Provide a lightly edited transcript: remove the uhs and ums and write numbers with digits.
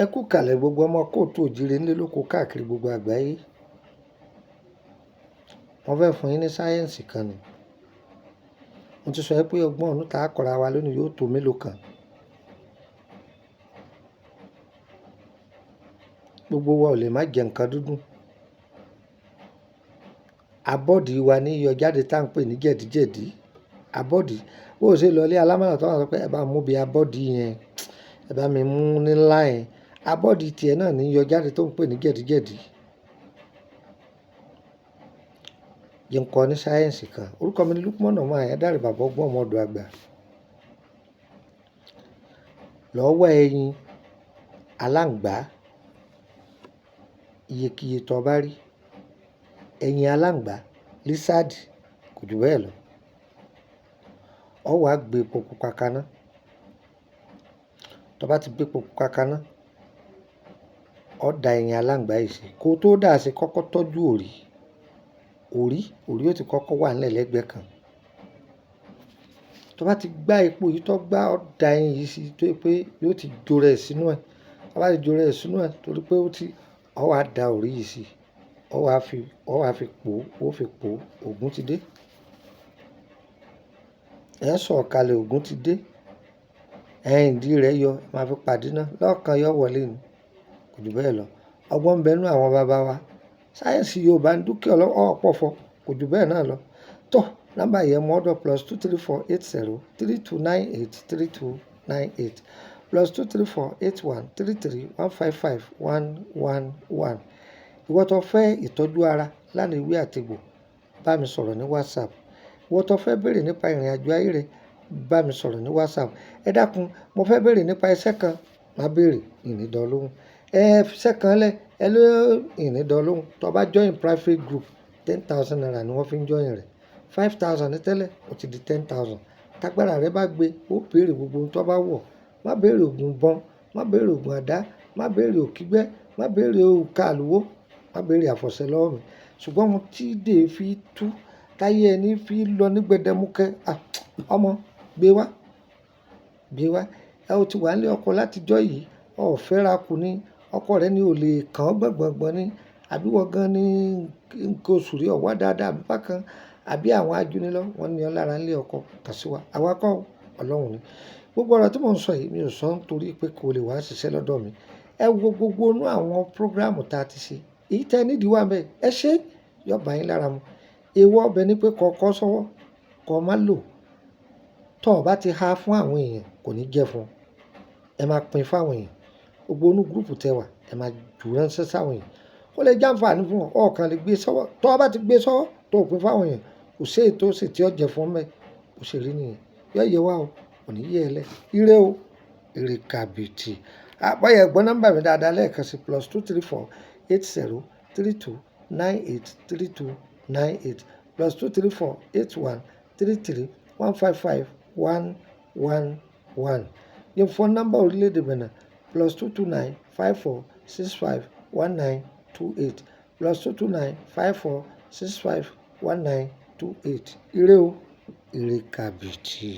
Ẹ kú ìkàlẹ̀ gbogbo ọmọ kóòtù òjìrè nílé lóko káàkiri gbogbo àgbáyé. Mo fẹ́ fún yín ní sáyẹ́ǹsì kan ni. Mo ti sọ pé ọgbọ́n ọ̀nù tá a kọ́ra wa lónìí yóò tó mélòó kan. Gbogbo wa ò lè má jẹ nǹkan dúdú. Abọ́dì wa ní yọ jáde tá ń pè ní jẹ̀díjẹ̀dí. Abọ́dì, bó ṣe lọ ilé alámọ̀lá tó wà sọ pé ẹ bá mú bí abọ́dì yẹn, ẹ bá mi mú ní ńlá yẹn. Abọ́dì tiẹ̀ náà ní yọ jáde tó ń pè ní jẹ̀díjẹ̀dí. Jẹ́ n kọ́ ní sáyẹ́ǹsì kan. Orúkọ mi ni Lukman ọmọ Àyándàrè, bàbá ọgbọ́n ọmọ ọ̀dọ̀ àgbà. Lọ wá ẹyin aláǹgbá, iyekíye tó bá rí. Ẹyin aláǹgbá, lizard, kò ju bẹ́ẹ̀ lọ. Ọ wá gbé epo pupa kaná. Tó bá ti gbé epo pupa kaná, ọ da ẹyin aláǹgbá yìí sí. Kó tó dà á sí, kọ́kọ́ tọ́jú òrí. Òrí, òrí ó ti kọ́kọ́ wà nílẹ̀ lẹ́gbẹ̀ẹ́ kan. Tó bá ti gbá epo yìí tó gbá, ọ da ẹyin yìí sí tó pé yóò ti jó rẹ̀ sínú ẹ̀. Tó bá ti jó rẹ̀ sínú ẹ̀ torí pé ó ti, ọ wá da òrí yìí sí. Ọ wá fi pò, ó fi pò, ògún ti dé. Ẹ sọ̀ kalẹ̀, ògún ti dé. Ẹ̀yìn ìdí rẹ̀ yọ, máa fi pàdé náà. Lọ́ọ̀kan yọ wọlé ni. Kò ju bẹ́ẹ̀ lọ. Ọgbọ́n ń bẹ nínú àwọn bàbá wa. Sáyẹ́ǹsì Yorùbá ń dúkìá ọ̀pọ̀ fọ́. Kò ju bẹ́ẹ̀ náà lọ. Tọ́, nọ́mbà yẹn mú ọ̀dọ̀ +234 80 32 98 32 98 +234 81 33 155 111. Ìwọ tó fẹ́ ìtọ́jú ara lánàá ewé àtegbò, bá mi sọ̀rọ̀ ní WhatsApp. Ìwọ tó fẹ́ béèrè nípa ìrìnàjò ayé rẹ, bá mi sọ̀rọ̀ ní WhatsApp. Ẹ dákun, mo fẹ́ béèrè nípa iṣẹ́ kan, má béèrè, ìní dán lóhùn. Ẹ fiṣẹ́ kan lẹ̀, ẹ ló ìní dán lóhùn. Tó bá join private group, 10,000 naira ni wọ́n fi ń join rẹ̀. 5,000 ní tẹ́lẹ̀, ó ti di 10,000. Tágbára rẹ bá gbé, ó béèrè gbogbo ohun tó bá wọ̀. Má béèrè ògùn ìbọn, má béèrè ògùn àdá, má béèrè òkígbẹ́, má béèrè òǹkà àlùwó, má béèrè àfọ̀ṣẹ lọ́wọ́ mi. Ṣùgbọ́n ohun tí dè fi tú, táyé ẹni fi lọ ní gbẹdẹmukẹ, à, ọmọ, gbé wá, gbé wá. Ẹ ò ti wà nílé ọkọ láti ọjọ́ yìí, ọ ò fẹ́ra kù ni, ọkọ rẹ ni ò lè kàn ọ́ gbọ̀ngbọ̀ngbọ̀n ni, àbí wọ́n gan ní nǹkan oṣù rí ọ wá dáadáa àbí bákan, àbí àwọn ajúnilọ́, wọ́n ní ọ lára nílé ọkọ, kàn sí wa. Àwa kọ́ Ọlọ́run ni. Gbogbo ọ̀rọ̀ tí mò ń sọ yìí mi ò sọ nítorí pé kò lè wá ṣiṣẹ́ lọ́dọ̀ mi. Ẹ wo gbogbo inú àwọn program tá a ti ṣe. Èyí tẹ nídìí wà níbẹ̀. Ẹ ṣé, yóò bá yín lára mu. Èèwọ̀ ọbẹ̀ ni pé kó kọ́ sọ́wọ́, kó má lò. Tó ò bá ti há fún àwọn èèyàn, kò ní jẹ́ fún ọ. Ẹ máa pín fún àwọn èèyàn. Gbogbo inú group tẹ wà, ẹ máa ju ránṣẹ́ sí àwọn èèyàn. Ó lè jẹ́ àǹfààní fún ọ. Ọ̀kan lè gbé sọ́wọ́. Tó bá ti gbé sọ́wọ́, tó pín fún àwọn èèyàn, kò sí èyí tó ṣe tí ó jẹ́ fún ọ mẹ́. Bó ṣe rí nìyẹn. Yóò yẹ wá o, kò ní yẹ ẹ lẹ́. Ire o, ire kàbìtì. Bóyá ẹ gbọ́ nọ́mbà mi dáadáa lẹ́ẹ̀kan sí +234 80 32 98 32 98 +234 81 33 155 111. Yẹn fún nọ́mbà orílẹ̀-èdè Benin +229 54 65 19 28 +229 54 65 19 28. Ire o, ire kàbìtì.